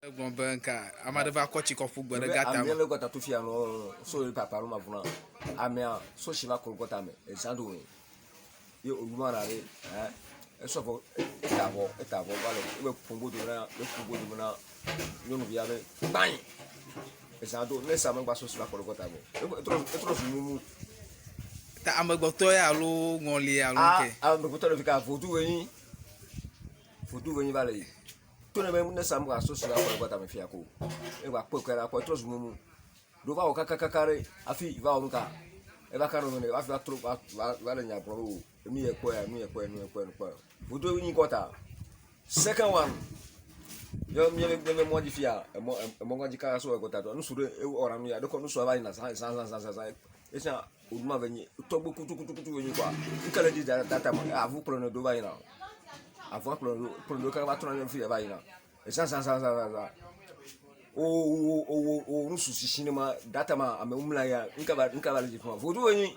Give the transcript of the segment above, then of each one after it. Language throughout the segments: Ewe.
Egblɔ be nka ame aɖe va kɔ tsi kɔ ƒu gbe ɖe gata me. Amea le gɔta to fia nɔ so yi papa lo mavuna. Amea so tsi va kɔ gɔta me ezã do me. Ye oluma na ɖe eh esɔ vɔ eta vɔ eta vɔ va le ebe ƒo godo na be ƒo godo na nyɔnuvia be gbain. Ezã do ne sa megba so tsi va kɔ ɖe gɔta me. Etrɔ etrɔ zu mumu. Ta amegbetɔ ya alo ŋɔli alo ke. Amegbetɔ le fi ka vodu wenyi. Vodu wenyi va le yi. To ne be ne sa mu aso si la kɔ le tame fia ko. E va kpɔ kura kpɔ trɔ zu mumu. Do va wɔ kakakaka ɖe afi va wɔ nuka. E va ka ɖo ne afi va trɔ va va le nya gblɔ o. Enu yɛ kpɔ ya nu yɛ kpɔ ya nu yɛ kpɔ ya nu kpɔ ya. Vodo nyi kɔta. Second one. Yɔ mi mi mi mɔ dzi fia emɔ emɔ dzi kaka so ekɔta to. Nusu ɖe e wɔna nu ya ɖe kɔ nusua va yina zã zã zã zã zã. Esia oduma ve nyi tɔgbe kutu kutu kutu ve nyi kɔa. Nke le dzi da da ta avu kplɔ ne do va yina. Avua kplɔ ɖo kplɔ ɖo kaka va trɔna ɖe fi va yina. Zã zã zã zã zã. O o o o nusu sisi ne ma data ma ame mla ya nka va nka va le dzi fún wa. Vodu wenyi.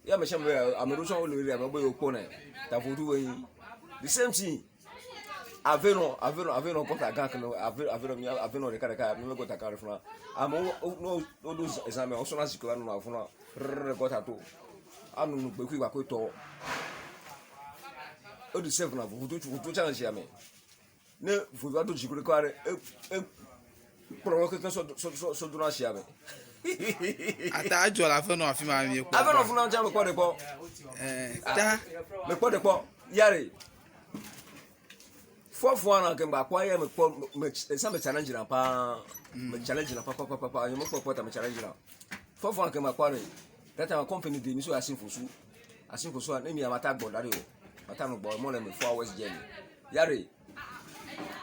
Ya ame sia ame ame ɖewo tsã wole area me be yewo kpɔ nɛ. Ta vodu wenyi. The same thing. Avenɔ avenɔ avenɔ gɔta gã kene ave avenɔ mía avenɔ ɖeka ɖeka mi me gɔta gã ɖe fún wa. Amewo wo ne woɖo zã mea wosɔna zikpui va nɔna fún wa rrr gɔta to. Anɔ nu gbekui kpakple tɔwo. Eɖi save na vovoto vovoto tsã le tsia me. Ne vovoa do dziku ɖeka aɖe e e kplɔ wo kekeŋ sɔ sɔ sɔ dona tsia me. Ata edzɔ le aƒenɔ afi ma mi kpɔ. Aƒenɔ funa tsã mekpɔ ɖe kpɔ. Ɛɛ ta. Mekpɔ ɖe kpɔ yare. Fɔfɔa na ke ŋgba kpɔ ye mekpɔ me esa me challenge na paa. Me challenge na papapapa nye mekpɔ kpɔ ta me challenge na. Fɔfɔa ke ŋgba kpɔ ɖe. Tata ma company de mi so asin fosu. Asin fosu ne mi amata gbɔ da ɖe o. Mata no gbɔ more than 4 hours journey. Yare.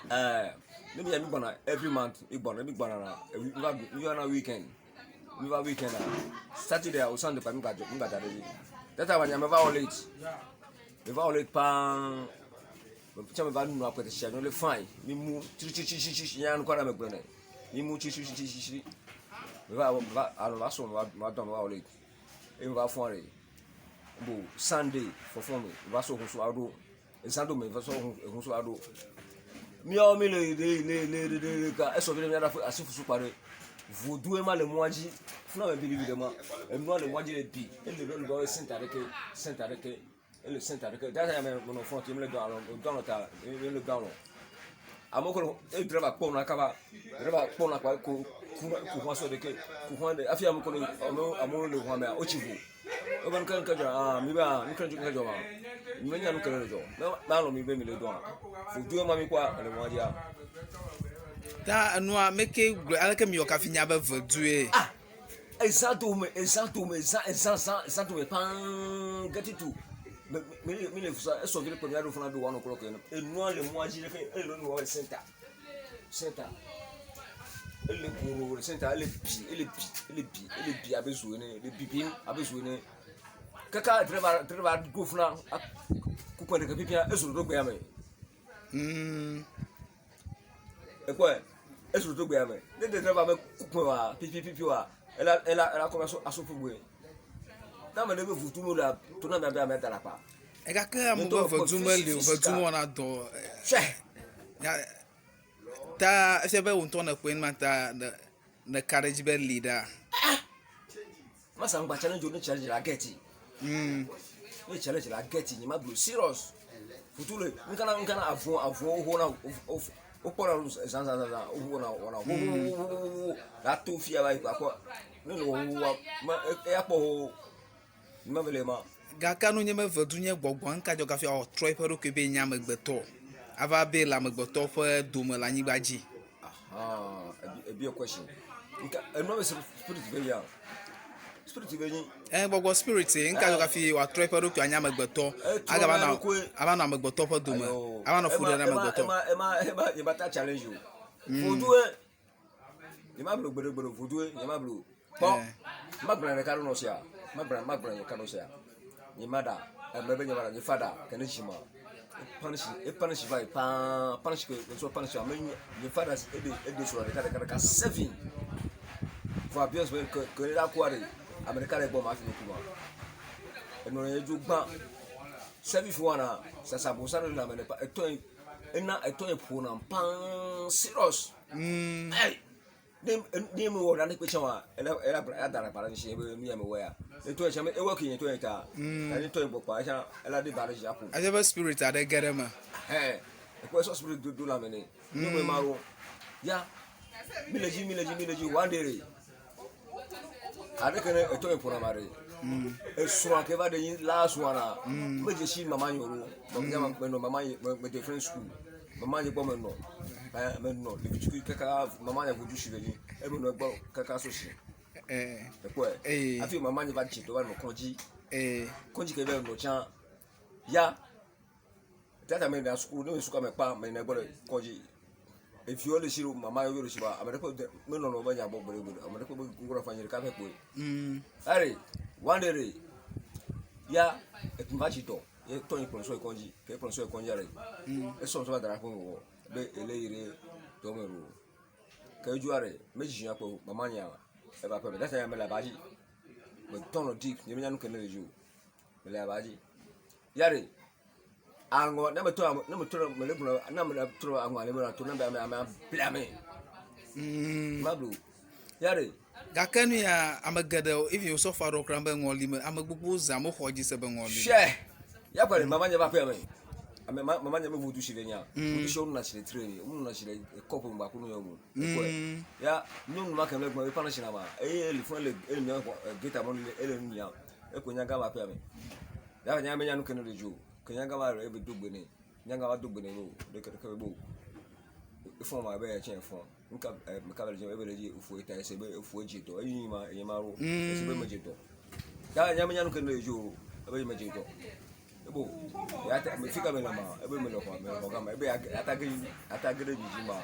Eh, ne mi ya mi gbɔna every month, mi gbɔna mi gbɔna na mi va mi va na weekend. Mi va weekend na Saturday or Sunday pa mi gba mi gba da ɖe. Tata ma nya me va wɔ late. Me va wɔ late paa. Tsa me va nu akpɛtɛ sia nyɔ le fine. Mi mu tsi tsi tsi tsi tsi nya nu kɔ na me gblɔ nɛ. Mi mu tsi tsi tsi tsi tsi. Me va va alo va so me va dɔn me va wɔ late. Eye me va fɔn ɖe. Bo Sunday fɔfɔn me va so hunsu aɖo. Ezã do me va so hunsu aɖo. Míawo mi le le le le le le le ka esɔ vi ɖe mía ɖe asi fusu kpa ɖe. Vodue ma le mɔa dzi. Funa me bili ɖe ma. Enua le mɔa dzi le bi. Ele ɖe le senta ɖeke senta ɖeke. Ele senta ɖeke. Dada ya me menɔ front ye mele do alɔ do alɔ ta ye le do alɔ. Amewo kɔ e driver kpɔ na kaba. Driver kpɔ na kpa ko ku ku hɔn sɔ ɖeke. Ku hɔn ɖe afi amewo kɔ le amewo amewo le hɔn mea wotsi vo. Wobe nu ke nu ke dzɔ ah mi be ah nu ke nu ke dzɔ ma. Mi menya nu ke le dzɔ. Me ma lɔ mi be mi le do ah. Vodu ma mi kpɔa le mɔa dzia. Ta enua meke gblɔ aleke mi wɔ kafi nya be vodue. Ah ezã dome ezã dome ezã ezã zã ezã dome paa geti tu me me mi le fusa esɔ vi ɖe kpe mi aɖo funa be one o'clock ene enua le mɔa dzi ɖeke ele nua le center center ele goro le center ele bi ele bi ele bi ele bi abe zo ene ele bibim abe zo ene kaka driver driver go funa kukɔ ɖeke pipia ezo ɖo gbea me. Mm. Ekpɔe, ezu to gbea me. Ne ɖe driver be kukpe wa pipipipi wa, ela ela ela kɔ aso aso ƒu gbe. Ne ame ɖe be vutu mo la to na mia be ame da la kpa. Egake ame be vedu meli o, vedu mewɔna dɔ. Sɛ. Ya ta efia be wò ŋutɔ nèkpɔe numa ta ne nèka ɖe edzi be li ɖaa. Ah! Masa ŋgba challenge o ne challenge la get. Ne challenge la get nye ma gblɔ serious. Futu le nkana nkana avɔ avɔ wo na wo kpɔ na zan zan zan wo na wo na wo wo la to fia va yi kpɔ ne le wo wo ma eya kpɔ wo ma vele ma. Gake nu nye be vedu nye gbɔgbɔ ŋka dzɔ kafi awɔ trɔ eƒe ɖokui be nye amegbetɔ ava be le amegbetɔ ƒe dome le anyigba dzi. Aha, ebi a question. Nka enua be spirit be ya. Spirit be nyi. Eh, gbɔgbɔ spirit ŋka dzɔ kafi wòatrɔ eƒe ɖokui anye amegbetɔ agava nɔ ava nɔ amegbetɔ ƒe dome ava nɔ fu ɖe na amegbetɔ. Ema ema ema ema ta challenge o. Vodue. Nye ma blo gbeɖe gbeɖe vodue nye ma blo. Kpɔ. Ma gblɔ ɖeka ɖo nɔ sia. Ma gblɔ ma gblɔ ɖeka ɖo sia. Nye ma ɖa. Eme be nye ma ɖa nye fa ɖa ke ne dzi ma. Punish e punish va yi paa punish ke so punish ame nye fa ɖa eɖe eɖe srɔ̃ ɖeka ɖeka ɖeka seven. Vɔ abiɔs be ke ke la kua ɖe ame ɖeka ɖe gbɔ ma fi me kuma. Enɔ ye dzo gbã. Seven fo wana sasa bo sa ɖe le ame ɖe pa etɔ ena etɔ ye ƒona paa. Nɔ serious. Hey. Ne ne me wɔ nane kpe tsã wa, ela ela gblɔ ela da ɖe agba ɖe ŋuti be nu ya me wɔ ya. Ne tɔ tsã me ewɔ ke nye tɔ ye ta. Ne tɔ ye gbɔ kpɔa etsã ela ɖe ba ɖe dzi aƒo. Edze be spirit aɖe ge ɖe eme. Hɛ. Ekpɔ esɔ spirit do do lãme nɛ. Nu me ma ɖo. Ya. Mi le dzi mi le dzi mi le dzi one day ɖe. Aɖeke ne etɔ ye ƒona ma ɖe. Esrɔ̃a ke va ɖe nyi last one a. Me dze si mama nye ɖo. Me me nɔ mama nye me de French school. Mama nye gbɔ me nɔ. Ɛ me nɔ ɖevi tukui kaka mama nye ʋudu si le nyi. Eme nɔ egbɔ kaka so si. Ekpɔe. Hafi mama nye va dze dɔ va nɔ kɔdzi. Kɔdzi ke va nɔ tsã. Ya. Tata me na suku ne me suku ame kpa me na gbɔ le kɔdzi. Eviwo le si ɖo mama yewo le si ba ame ɖe kpe me nɔnɔ be nya gbɔ gbeɖe gbeɖe ame ɖe kpe be ŋgɔ fa nyi ɖeka ƒe kpoe. Are one day re ya etum va tsi dɔ ye tɔ nyi kplɔ sɔ yi kɔdzi ke kplɔ sɔ yi kɔdzi are. Esɔ sɔ va da ɖe aƒe me wɔ be ele yi ɖe dɔ me ɖo. Ke edzo are me dzi ya kpɔ mama nya eva ƒe me tata ya me le aba dzi. Me tɔ nɔ deep nye me nya nu ke ne le dzi o. Me le aba dzi. Ya re aŋɔ ne metɔ ne metɔ me le gblɔ ne me trɔ aŋɔ ale me to ne be ame ame bla me. Mablu. Ya re. Gake nu ya ame geɖe even wosɔfo aɖewo kura be ŋɔli me ame gbogbo zã moxɔ dzi se be ŋɔli. Sɛ. Ya kɔ mama nye va ƒe me. Ame ma mama nye me vodu si le nya. Vodu si wonuna tsi le tre ni. Wonuna tsi le kɔpu me ba kunu yɔ mu. Ya nyɔnu ma ke me gbɔ eƒe tsi na ma. Eye le fún le ele nya geta mɔ le ele nu nya. Eko nya ga va ƒe me. Ya nya me nya nu ke ne le dzo. Ke nya ga va le ebe do gbe ne. Nya ga va do gbe ne bo. Ɖeke ɖeke be bo. Efɔn ma be tse fɔn. Nka me ka le dzi ebe le dzi efo eta ese be efo dzi dɔ. Eyi ma eyi ma ro. Ese be me dzi dɔ. Ya nya me nya nu ke ne le dzo. Ebe me dzi dɔ. Ebo ya ta me fika me le ma ebe me le xɔ me le xɔ gama ebe ata ge ata ge ɖe dzidzi ma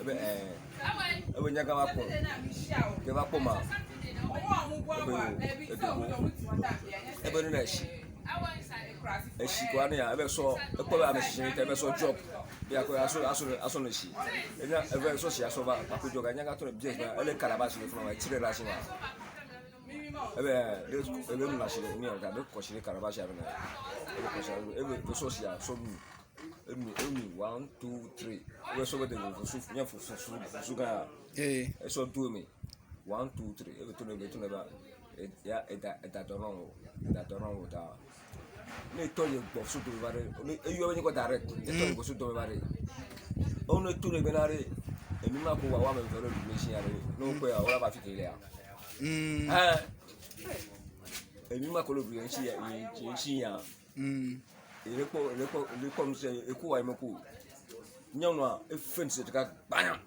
ebe ɛɛ ebe nya gama kpɔ ke va kpɔ ma ebe yo edogo ebe nuna esi esi kɔa ne ya ebe sɔ ekpɔ be ame tsitsi ta ebe sɔ jɔb be akɔ aso aso aso ne si enya ebe sɔ si asɔ va akɔ jɔb anya gatrɔ bi ele kalabasi le fún ma etsi ɖe ɖe asi ma. Ebe ebe nu asi ɖe mia ta be kɔ si ɖe kalabasi aɖe me. Ebe kɔ si aɖe ebe sɔ si sɔ nu. Enu enu one two three. Ebe sɔ be de fufu nye fufu fufu gã. Ee. Esɔ do eme one two three. Ebe to ne ebe to ne ba ya eda eda dɔ na wo eda dɔ na wo ta. Ne tɔ ye gbɔ so do va ɖe ne eyɔ be nye kɔ direct. Ne tɔ ye gbɔ so do va ɖe. Ewo ne to ne be na ɖe enu ma ko wa wa me ve ɖe du me si ya ɖe. Ne wo kpɔe ya wo la va fi ke le ya. Ɛɛ enu ma ko le du ŋuti ya ŋuti ya. Ele kpɔ ele kpɔ ele kpɔ nu sia eku wa eme ko. Nyɔnua efe ŋuti ɖeka gbanya.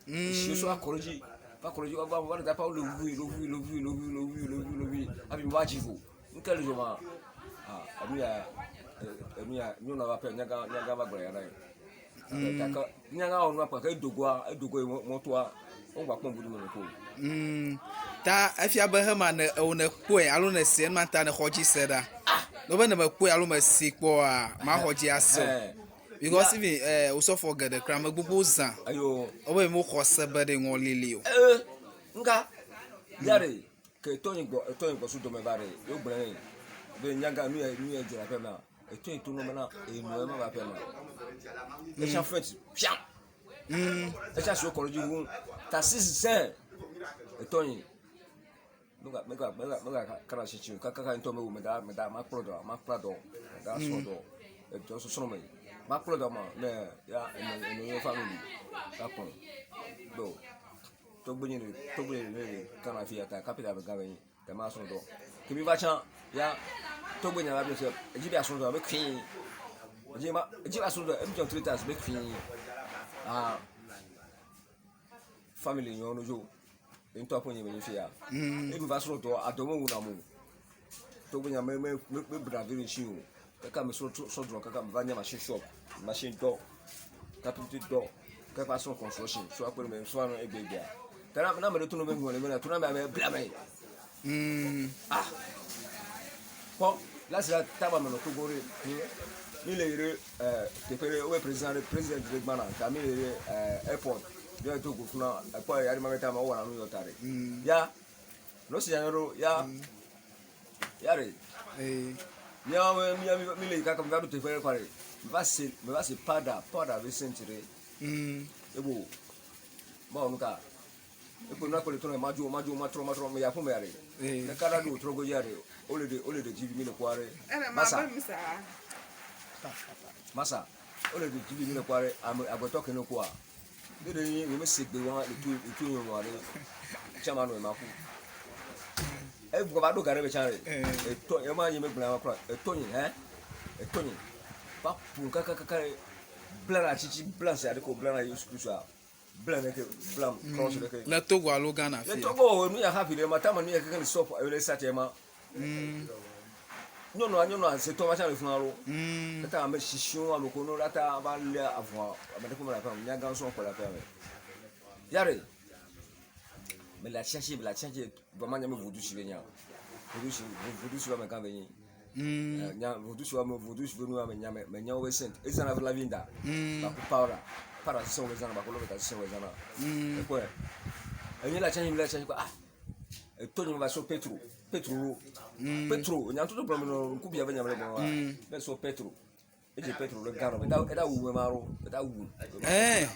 Esi sɔ akɔ ɖe dzi va kɔ ɖe dzi va va ɖe teƒe le ʋui le ʋui le ʋui le ʋui le ʋui le ʋui le ʋui hafi va dzi vo. Ŋke le dzɔma ah enu ya enu ya nyɔnua va ƒe nyaga nyaga va gblɔ ya na ye. Gake nyaga wɔ nua kpa ke edogoa edogo yi mɔtoa wogba kpɔ ŋkudu me ko. Ta efia be hema ne ewò ne kpɔe alo ne se ema ta ne xɔ dzi se ɖa. Ne be ne me kpɔe alo me si kpɔa ma xɔ dzi ase o. Because even eh osɔfo geɖe kura ame gbogbo zã. Ayo. Wobe mo xɔ se be ɖe ŋɔli li o. Ee ŋka ya ɖe ke etɔ nyi gbɔ etɔ nyi gbɔ su dome va ɖe yo gblɔ ne be nyaga nu ya nu ya dzɔ le aƒe mea etɔ nyi to no bena enu ema va aƒe mea. Etsa fɛt pia. Etsa si wokɔ ɖe dzi ŋu ta sisi etɔ nyi mega mega mega mega kana tsitsi o kaka ŋutɔ mewu meda meda makplɔ dɔ makpla dɔ meda srɔ̃ dɔ edɔ sɔsrɔ̃ me makplɔ dɔ ma ne ya ene ene yɔ family kakplɔ do tɔgbe nye tɔgbe nye ne kana fi ya ta kapita be gã be nyi ta ma srɔ̃ dɔ kebi va tsã ya tɔgbe nye la bi se edzi be asrɔ̃ dɔ be kui edzi ma edzi be asrɔ̃ dɔ emi tsɔ three times be kui ah family nyɔnu dzo ŋutɔ aƒe nye be fia ebi va srɔ̃ dɔ adɔ me wuna mo tɔgbe nya me me me bra vi ɖe si o kaka me srɔ̃ srɔ̃ dɔ kaka me va nye machine shop machine dɔ carpentry dɔ kaka srɔ̃ construction srɔ̃ akpe me srɔ̃ anu egbe egbea tana na me ɖe to no be ŋgɔ le me na to na me ame bla me ah kpɔ lasi la taba me nɔ Togo ɖe mi le yi ɖe teƒe ɖe wobe président ɖe président ɖe gbana ta mi le yi ɖe airport ɖe Togo funa ekpɔ ya ɖe ma be ta ma wɔna nu yɔ ta ɖe ya no si ya ɖo ya ya ɖe míawo mía mi le yi kaka mi va ɖo teƒe ɖe kɔ ɖe mi va se mi va se powder powder be scent ɖe. Ebo. Ma wɔ nu ka? Ekpo nua kpe le trɔ ma dzo ma dzo ma trɔ ma trɔ me ya ƒome ya ɖe. Ne ka ɖa ɖo trɔ godzi ya ɖe. Wole ɖe wole ɖe dzi vi mi le kpɔa ɖe. Masa. Masa. Wole ɖe dzi vi mi le kpɔa ɖe. Ame agbetɔ ke ne kpɔa. Ne ɖe nye nye mese gbe wa le to le to nye wa ɖe. Tsã ma nɔ ma ku. Egbɔ va ɖo ga ɖe be tsã ɖe. Etɔ ema nye me gblɔ ma kura. Etɔ nye hɛ. Etɔ nye. Va ƒo kakakaka bla na tsitsi bla se aɖe ko bla na Yesu Kristo bla ne ke bla cross ɖe ke. Le Togo alo Ghana fia. Le Togo nu ya hafi ɖe ma tama nu ya keke le stop le sati ma. Nyɔnua nyɔnua se tɔ ma tsã le funa lo. Eta ame sisiwo ame ko no la ta va lé avɔa ame ɖe ko me le aƒea me mía gã sɔn kɔ le aƒea me. Ya ɖe me le atsiatsi me le atsiatsi vɔ ma nya me vodu si be nya vodu si vodu si wa me gã be nyi. Nya vodu si wa me vodu si be nu wa me nya me me nya wo be sent ezana la vinda. Baku powder powder sise wo zana baku lɔbɛta sise wo zana. Ekpɔe enye le atsiatsi me le atsiatsi kɔ ah etɔ nye va so petro petro lo petro nya toto gblɔ me nɔ ŋku bia be nya me le gblɔ wa be so petro edze petro le gã nɔ eda eda wu me ma ro eda wu. Ɛɛ.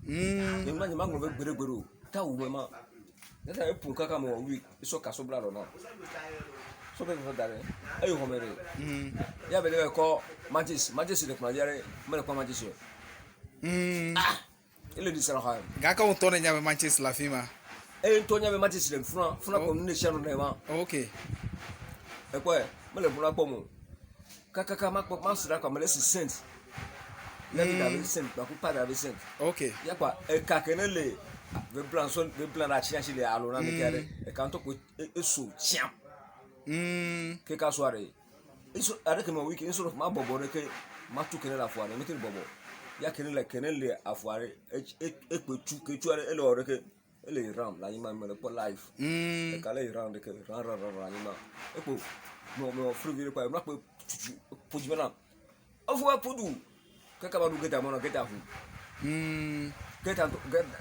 Nye ma nye ma ŋlɔ be gbeɖe gbeɖe o ta wu me ma neta eƒo kaka me wɔ wi esɔ kaso bla lɔ na so be fɔ da ɖe eyi xɔme ɖe ya be ɖe kɔ matches matches le kplɔ dzi ɖe mele kpɔ matches o ah ele ɖi sara xa Gake wo ŋutɔ ne nya be matches le afi ma. Eye ŋutɔ nya be matches le funa funa kɔ nu ne sia nu ne ma. Ok. Ekpɔe mele funa kpɔm o. Kakaka makpɔ masra kɔ mele si cent. Ne mi da be cent gbaku pa da be cent. Ok. Ya kpa eka ke ne le be blan so be blan ɖe atsi atsi le alo na mi ke ɖe eka ŋutɔ ko eso tsiam. Ke ka so aɖe. Eso aɖe ke me wiki eso ma bɔbɔ ɖe ke ma tu ke ne le afɔ aɖe mete bɔbɔ. Ya ke ne le ke ne le afɔ aɖe ekpe tu ke tu aɖe ele wɔ ɖe ke ele ram le anyigba me le kpɔ live. Eka le ram ɖe ke ram ram ram anyigba. Ekpo me me wɔ fri vi ɖe kpa ma kpe tutu ƒo dzi me nam. Efu eƒo du kaka va ɖo geta mɔ na geta ʋu. Geta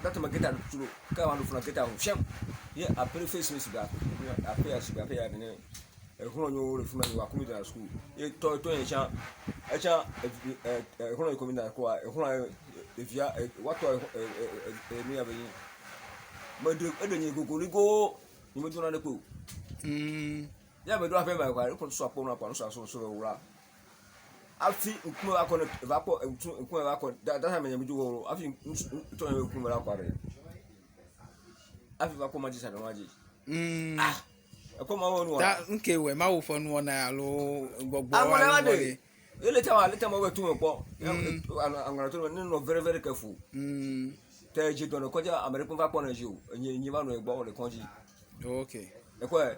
gata me geta tu ɖo kaka va ɖo funa geta ʋu fiam. Ye après face me si ba après ya si ba après ya ne exlɔ nyewo le fima wa kumi dana school. Ye tɔ tɔ ye tsã etsã exlɔ yi kumi dana school exlɔ evia watɔ enu ya be nyi. Me ɖe eɖe nye gogoligo nye me dona ɖe kpe o. Ya me ɖo aƒe me kɔa ekɔ sɔ akpɔ nu akpɔ nu sɔ sɔ sɔ wla. Afi ŋkume va kɔ ne va kpɔ ŋtu ŋkume va kɔ da da me nye me dzo o afi ŋutɔ nye ŋkume la kɔ ɖe. Afi va kpɔ ma dzi sa ma dzi. Ah ekɔ ma wɔ nu Ta nke wɔ Mawu ƒe nuwɔna alo gbɔgbɔ alo alo ɖe. ɖe. Ele ta le ta ma wɔ tu me kpɔ. Aŋlɔ to ne nɔ very very careful. Te dzi dɔ ne kɔdzi ame ɖe kpɔ va kpɔ ne dzi o. Enye enye va nɔ egbɔ le kɔdzi. Ok. Ekɔe.